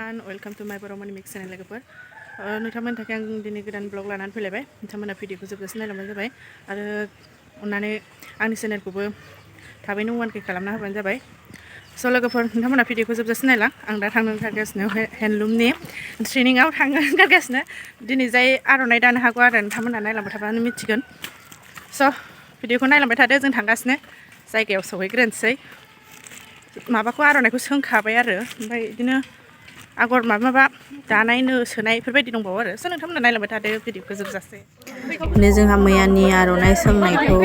everyone, welcome to my Boromani Mix channel लोगोफोर नोंथांमोननि थाखाय आं दिनै गोदान ब्लग लानानै फैलायबाय नोंथांमोना भिडिअखौ जोबजासिम नायलांबानो जाबाय आरो अननानै आंनि चेनेलखौबो थाबैनो 1K खालामना होबानो जाबाय स' लोगोफोर नोंथांमोना भिडिअखौ जोबजासिम नायलां आं दा थांनो ओंखारगासिनो हेन्डलुमनि ट्रेनिंआव थांनो ओंखारगासिनो दिनै जाय आर'नाइ दानो हागौ आरो नोंथांमोना नायलांबाय थाबानो मिथिगोन स' भिडिअखौ नायलांबाय थादो जों थांगासिनो जायगायाव सौहैग्रोनोसै माबाखौ आर'नाइखौ सोंखाबाय आरो ओमफ्राय बिदिनो आगर माबा दानाय नो सोनाय बेफोरबायदि दंबावो आरो स' नोंथांमोना नायलांबाय थादो भिडिअखौ जोबजासे माने जोंहा मैयानि आर'नाइ सोंनायखौ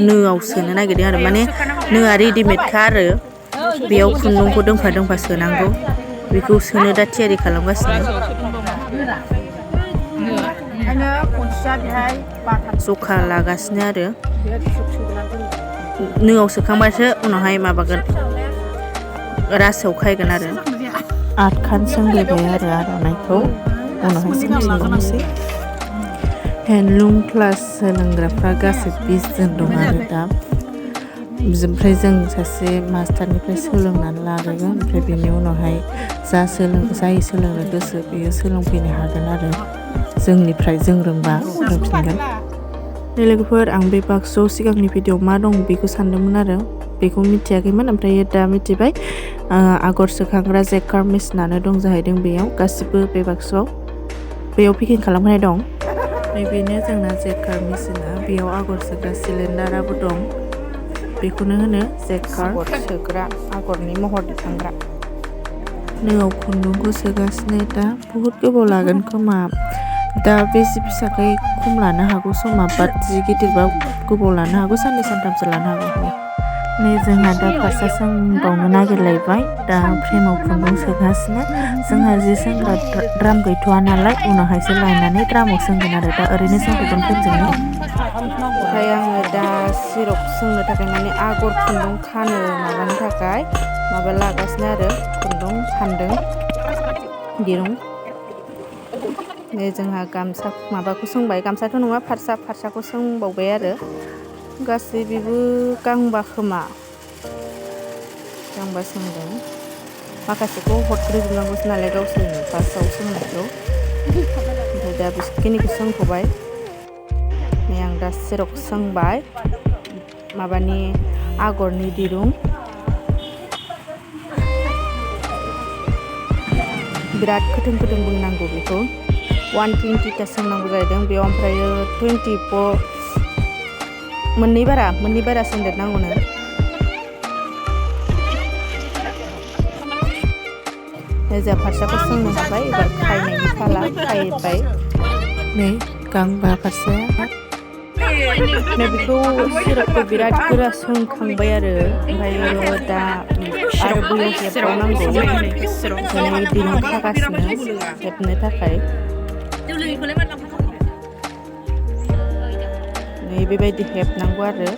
नोआव सोनो नागिरदों आरो माने नोआ रेडिमेडखा आरो बेयाव खुन्दुंखौ दोंफा दोंफा सोनांगौ बेखौ सोनो दा थियारि खालामगासिनो जखा लागासिनो आरो नोआव सोखांबासो उनावहाय माबागोन रासोआव खायगोन आरो 8 खान सोंलायबाय आरो आर'नाइखौ उनावहाय सोंफिनबावनोसै हेन्डलुम क्लास सोलोंग्राफ्रा गासै 20 जन दं आरो दा ओमफ्राय जों सासे मास्टारनिफ्राय सोलोंनानै लाग्रोगोन ओमफ्राय बेनि उनावहाय जाय सोलोंनो गोसो बेयो सोलोंफैनो हागोन आरो जोंनिफ्राय जों रोंबा रोंफिनगोन लोगोफोर आं बे बाक्सुआव सिगांनि भिडिअ मा दं बेखौ सानदोंमोन आरो बेखौ मिथियाखैमोन ओमफ्राय दा मिथिबाय आगर सोखांग्रा जेकार मेसिनानो दं जाहैदों बेयाव गासिबो बे बाक्सुआव बेयाव पेकिं खालामनाय दं बेनो जोंना जेकार मेसिना बेयाव आगर सोग्रा सिलिन्डाराबो दं बेखौनो होनो जेकार सोग्रा आगरनि महर दिखांग्रा नोआव खुन्दुंखौ सोगासिनो दा बहुद गोबाव लागोन खोमा दा बे जि फिसाखाय खम लानो हागौ समा बाट जि गिदिरबा गोबाव लानो हागौ साननै सानथामसो लानो हागौ नै जोंहा दा फारसा सोंबावनो नागिरलायबाय दा फ्रेमाव खुन्दुं सोगासिनो जोंहा जि सोंग्रा द्राम गैथ'वा नालाय उनावहायसो लायनानै द्रामाव सोंगोन आरो दा ओरैनो सोंथ'गोन फोरजोंनो ओमफ्राय आङो दा सिरप सोंनो थाखाय माने आगर खुन्दुं खानो माबानो थाखाय माबा लागासिनो आरो खुन्दुं फानदों दिरुं नै जोंहा गामसा माबाखौ सोंबाय गामसाथ' नङा फारसाखौ सोंबावबाय आरो गासै बेबो गांबा खोमा गांबा सोंदों माखासेखौ हरग्रोजोबनांगौसो नालाय गावसोरनो फार्स्टआव सोंनायखौ ओमफ्राय दा बिसोरखिनिखौ सोंथ'बाय नै आं दा सिरप सोंबाय माबानि आगरनि दिरुं बिराद खोथों बुंनांगौ बेखौ 120ता सोंनांगौ जाहैदों बेयाव ओमफ्राय 24 मोननै बारा सोंदेरनांगौनो जोंहा फारसाखौ सोंनो हाबाय एबार खायनायनि फाला खायबाय नै गांबा फारसाया नै बेखौ सिरपखौ बिराद गोरा सोंखांबाय आरो ओमफ्राय दा आरो बैयाव हेबबावनांगौ माने दिरुं खागासिनो हेबनो थाखाय नै बेबायदि हेबनांगौ आरो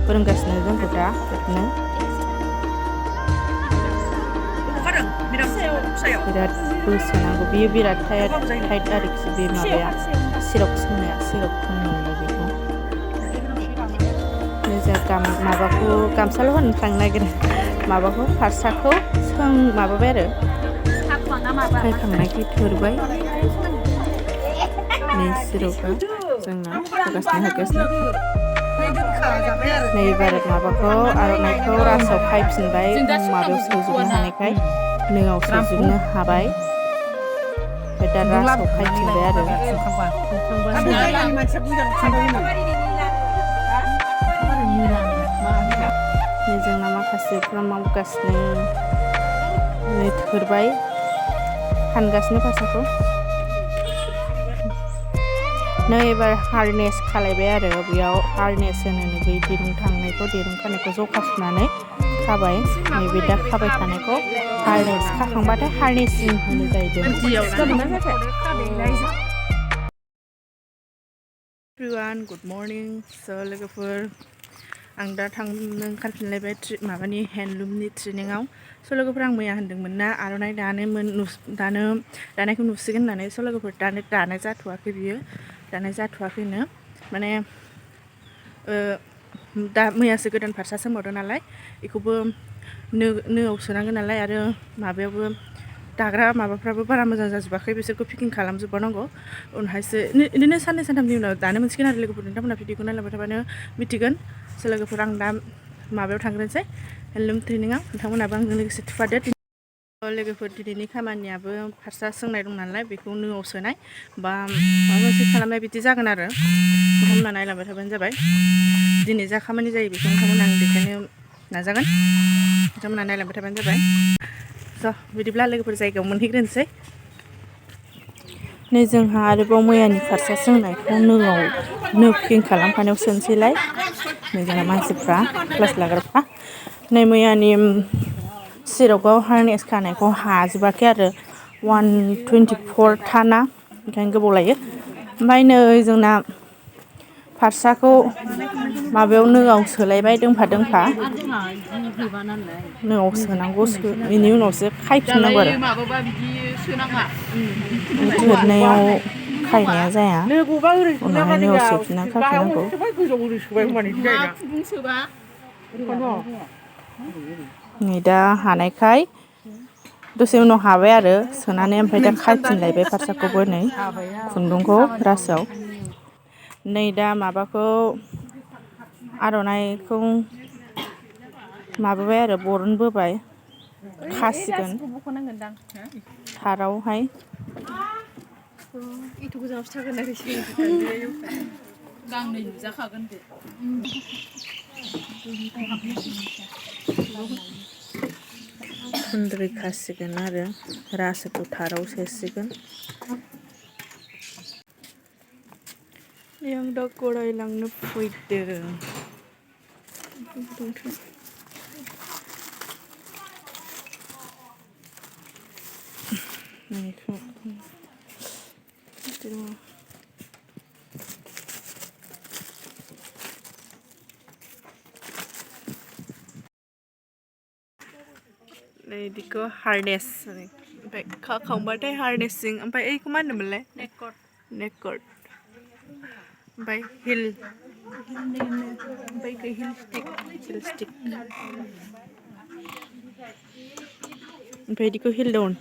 फोरोंगासिनो जोंखौ दा हेबनो बिराद बोसोनांगौ बियो बिराद टाइट आरोखि बे माबाया सिरप सोंनाया सिरप होनो बेखौ जोंहा माबाखौ गामसाल' होनो थांनो नागिरो माबाखौ फारसाखौ माबाबाय आरो खायखांनायखै थोरबाय नै सिरपआ जोंना होगासिनो नै एबार माबाखौ आर'नाइखौ रासोआव खायफिनबाय माबायाव सोजोबनो हानायखाय नोआव सोजोबनो हाबाय ओमफ्राय दा रासोआव खायफिनबाय आरो जोंना माखासेफ्रा मावगासिनो नै थोरबाय फानगासिनो फारसाखौ नै एबार हार्नेस खालायबाय आरो बेयाव हार्नेस होनो बै दिरुं खानायखौ जखा सुनानै खाबाय नैबे दा खाबाय थानायखौ हार्नेस खाखांबाथाय हार्नेसिं होनो जाहैदों एभ्रिवान गुड मर्निं स' लोगोफोर आं दा थांनो ओंखारफिनलायबाय माबानि हेन्डलुमनि ट्रेनिंआव स' लोगोफोर आं मैया होनदोंमोन ना आर'नाइ दानायखौ नुसिगोन होननानै स' लोगोफोर दानाय जाथ'वाखै बियो दानाय जाथ'वाखैनो माने दा मैयासो गोदान फारसा सोंबावदों नालाय बेखौबो नोआव सोनांगोन नालाय आरो माबायावबो दाग्रा माबाफ्राबो बारा मोजां जाजोबाखै बिसोरखौ फिकिं खालामजोबबावनांगौ उनावहायसो बिदिनो साननै सानथामनि उनाव दानो मोनसिगोन आरो लोगोफोर नोंथांमोना भिडिअखौ नायलांबाय थाबानो मिथिगोन सो लोगोफोर आं दा माबायाव थांग्रोनोसै हेन्दलुम ट्रेनिङाव नोंथांमोनाबो आंजों लोगोसे थुफादो लोगोफोर दिनैनि खामानियाबो फारसा सोंनाय दं नालाय बेखौ नोआव सोनाय बा माबा मोनसे खालामनाय बिदि जागोन आरो नोंथांमोना नायलांबाय थाबानो जाबाय दिनै जा खामानि जायो बेखौ नोंथांमोना आं देखायनो नाजागोन नोंथांमोना नायलांबाय थाबानो जाबाय स' बिदिब्ला लोगोफोर जायगायाव मोनहैग्रोनोसै नै जोंहा आरोबाव मैयानि फारसा सोंनायखौ नो फिकिं खालामखानायाव सोनोसैलाय नै जोंहा मानसिफ्रा क्लास लाग्राफ्रा नै मैयानि सिरकआव हार्नेस खानायखौ हाजोबाखै आरो 124 थाना ओंखायनो गोबाव लायो ओमफ्राय नै जोंना फारसाखौ माबायाव नोआव सोलायबाय दोंफा नोआव सोनांगौ बेनि उनावसो खायफिननांगौ आरो थोरनायाव खायनाया जाया उनावहाय नोआव सोफिनना खाफिननांगौ नै दा हानायखाय दसे उनाव हाबाय आरो सोनानै ओमफ्राय दा खायफिनलायबाय फारसाखौबो नै खुन्दुंखौ रासोआव नै दा माबाखौ आर'नाइखौ माबाबाय आरो बरनबोबाय खासिगोन थारावहाय गांनै नुजाखागोन दे खुन्द्रि खासिगोन आरो रासोखौ थाराव सोसिगोन आं दा गराय लांनो फैदों नै बिदिखौ हार्नेस ओमफ्राय खाखांबाथाय हार्नेसजों ओमफ्राय ओइखौ मा होनोमोनलाय नेककर्ड ओमफ्राय हिल ओमफ्राय हिल स्टिक ओमफ्राय बिदिखौ हिल डाउन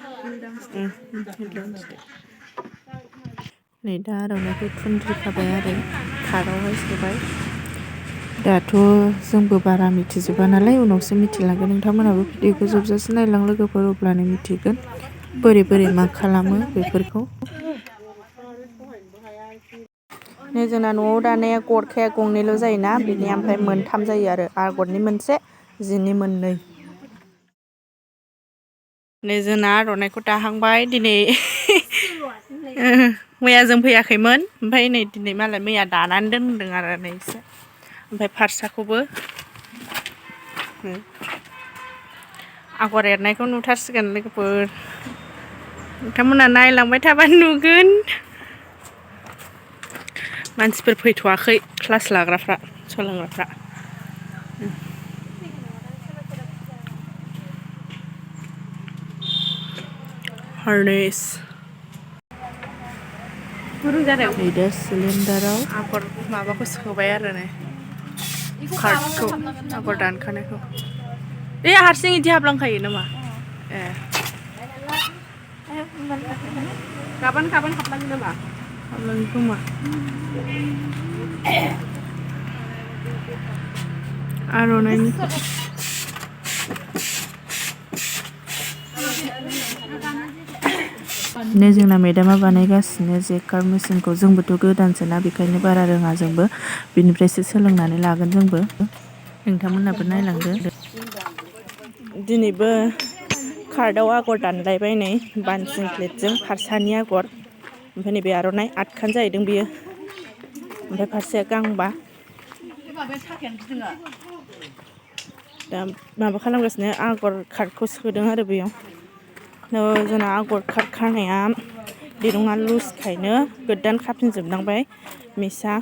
नै दा आर'नाइखौ थुनद्रि खाबाय आरो थारावहाय सोबाय दाथ' जोंबो बारा मिथिजोबा नालाय उनावसो मिथिलांगोन नोंथांमोनहाबो भिडिअखौ जोबजासे नायलां लोगोफोर अब्लानो मिथिगोन बोरै मा खालामो बेफोरखौ नै जोंना न'आव दानाया गरखाया गंनैल' जायोना बिनिया ओमफ्राय मोनथाम जायो आरो आगरनि मोनसे जिनि मोननै नै जोंना आर'नाइखौ दाहांबाय दिनै मैया जों फैयाखैमोन ओमफ्राय नै दिनै मालाय मैया दानानै दोनदों आरो नै एसे ओमफ्राय फारसाखौबो आगर एरनायखौ नुथारसिगोन लोगोफोर नोंथांमोना नायलांबाय थाबा नुगोन मानसिफोर फैथ'वाखै क्लास लाग्राफ्रा सोलोंग्राफ्रा हार्नेस दा सिलिन्डाराव आगर माबाखौ सोबाय आरो नै कार्डखौ आगर दानखानायखौ हारसिं इदि हाबलांखायो नामा गाबोन हाबलाङो नामा हाबलाङो खोमा आर'नाइनि नै जोंना मेदामा बानायगासिनो जेकार मेचिनखौ जोंबोथ' गोदानसोना बेखायनो बारा रोङा जोंबो बिनिफ्रायसो सोलोंनानै लागोन जोंबो नोंथांमोनहाबो नायलांदो दिनैबो कार्डआव आगर दानलायबाय नै बानसिं प्लेटजों फारसानि आगर ओमफ्राय नैबे आर'नाइ आटखान जाहैदों बियो ओमफ्राय फारसाया गांबा दा माबा खालामगासिनो आगर कार्डखौ सोदों आरो बेयाव जोंना आगर कार्ड खानाया दिरुङा लुजखायनो गोदान खाफिनजोबनांबाय मिसा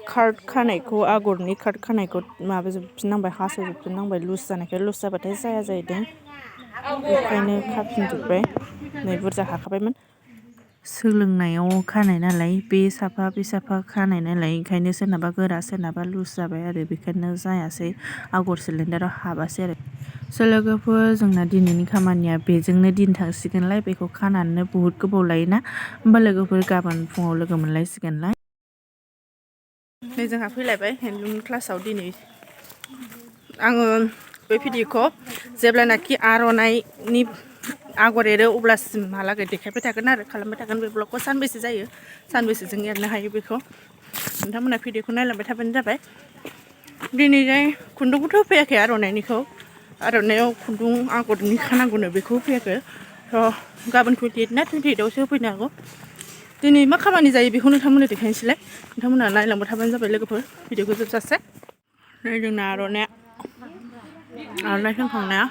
कार्ड खानायखौ आगरनि कार्ड खानायखौ माबाजोबफिननांबाय हास'जोबफिननांबाय लुज जानायखाय लुज जाबाथाय जाया जाहैदों बेखायनो खाफिनजोब्बाय नै बुरजा हाखाबायमोन सोलोंनायाव खानाय नालाय बे साफा खानाय नालाय ओंखायनो सोरनाबा गोरा सोरनाबा लुज जाबाय आरो बेखायनो जायासै आगर सिलिन्डाराव हाबासै आरो स' लोगोफोर जोंना दिनैनि खामानिया बेजोंनो दिन थांसिगोनलाय बेखौ खानानैनो बुहुत गोबाव लायोना होमबा लोगोफोर गाबोन फुङाव लोगो मोनलायसिगोनलाय नै जोंहा फैलायबाय हेन्दलुम क्लासाव दिनै आङो बे भिडिअखौ जेब्लानाखि आर'नाइनि आगर एरो अब्लासिमहालागै देखायबाय थागोन आरो खालामबाय थागोन बे ब्लगखौ सानबेसे जायो सानबेसेजों एरनो हायो बेखौ नोंथांमोना भिडिअखौ नायलांबाय थाबानो जाबाय दिनैजाय खुन्दुंखौथ' होफैयाखै आर'नाइनिखौ आर'नाइयाव खुन्दुं आगरनि खानांगौनो बेखौ होफैयाखै थ' गाबोन 28 ना 28आवसो होफैनो हागौ दिनै मा खामानि जायो बेखौ नोंथांमोननो देखायनोसैलाय नोंथांमोना नायलांबाय थाबानो जाबाय लोगोफोर भिडिअखौ जोबजासे नै जोंना आर'नाइ सोंखांनाया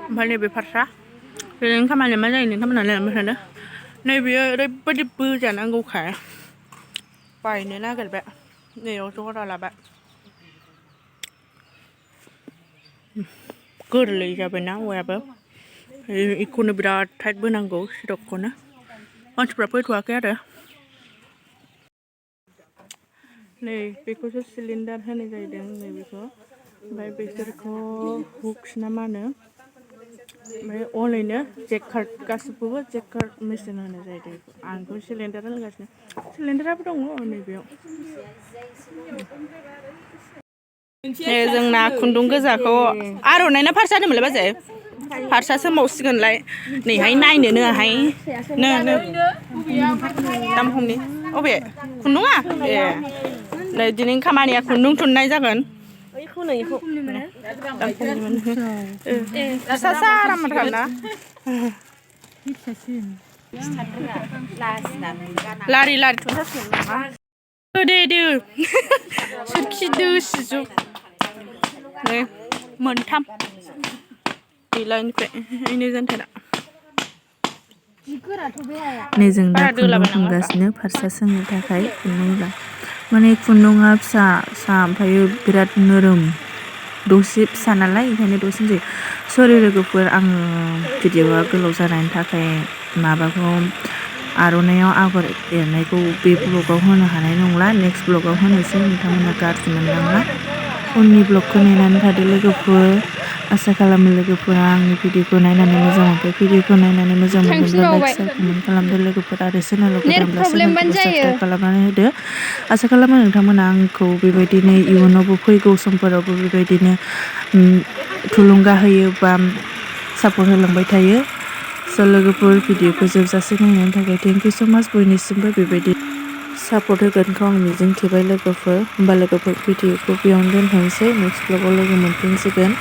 ओमफ्राय नैबे फारसा बेनि खामानिया मा जायो नोंथांमोना नायलांबाय थादो नैबेयो ओरैबायदि बोजानांगौखाय बायनो नागिरबाय नैयाव जरा लाबाय गोरलै जाबायना औवायाबो बेखौनो बिराद टाइट बोनांगौ सिरकखौनो मानसिफ्रा फैथ'वाखै आरो नै बेखौसो सिलिन्डार होनाय जाहैदों नै बेखौ ओमफ्राय बिसोरखौ हुक्स ना मा होनो ओमफ्राय अनलाइनो जेकार्ड गासिखौबो जेकार्ड मेचिन होनाय जाहैदों आं बेखौ सिलिन्डार होनगासिनो सिलिन्डाराबो दङ नैबेयाव जोंना खुन्दुं गोजाखौ आर'नाइ ना फारसा होनोमोनलाय बाजै फारसा सोमावसिगोनलाय नैहाय नायनो नोहाय नो दाम खमनि अबे खुन्दुङा ए नै दिनैनि खामानिया खुन्दुं थुननाय जागोन फिसासा आरामथार ना लारि लारि थुनथारसिगोन नामा दे सोरखि दोसिजोब नै मोनथाम गैलानिफ्राय बेनो जानथारा नै जों दा खुन्दुं थुनगासिनो फारसा सोंनो थाखाय खुन्दुं माने खुन्दुङा फिसा ओमफ्राय बिराद नोरोम दसे फिसा नालाय ओंखायनो दसेनो जायो सरि लोगोफोर आङो भिडिअआ गोलाव जानायनि थाखाय माबाखौ आर'नाइयाव आगर एरनायखौ बे ब्लगाव होनो हानाय नंला नेक्स्ट ब्लगाव होनोसै नोंथांमोना गाज्रि मोननाङा उननि ब्लगखौ नेनानै थादो लोगोफोर आसा खालामो लोगोफोरा आंनि भिडिअखौ नायनानै मोजां मोनबाय भिडिअखौ नायनानै मोजां मोनदोंब्ला लाइक शेयार कमेन्ट खालामदो लोगोफोर आरो चेनेलाव गोदानब्ला चेनेलखौ साबस्क्राइब खालामनानै होदो आसा खालामो नोंथांमोना आंखौ बेबायदिनो इयुनावबो फैगौ समफोरावबो बेबायदिनो थुलुंगा होयो बा सापर्ट होलांबाय थायो स' लोगोफोर भिडिअखौ जोबजासे नायनायनि थाखाय थेंक इउ स' माच बयनिसिमबो बेबायदि सापर्ट होगोनखौ आं मिजिंथिबाय लोगोफोर होमबा लोगोफोर भिडिअखौ बेयावनो दोनथ'नोसै नेक्स्ट ब्लगाव लोगो मोनफिनसिगोन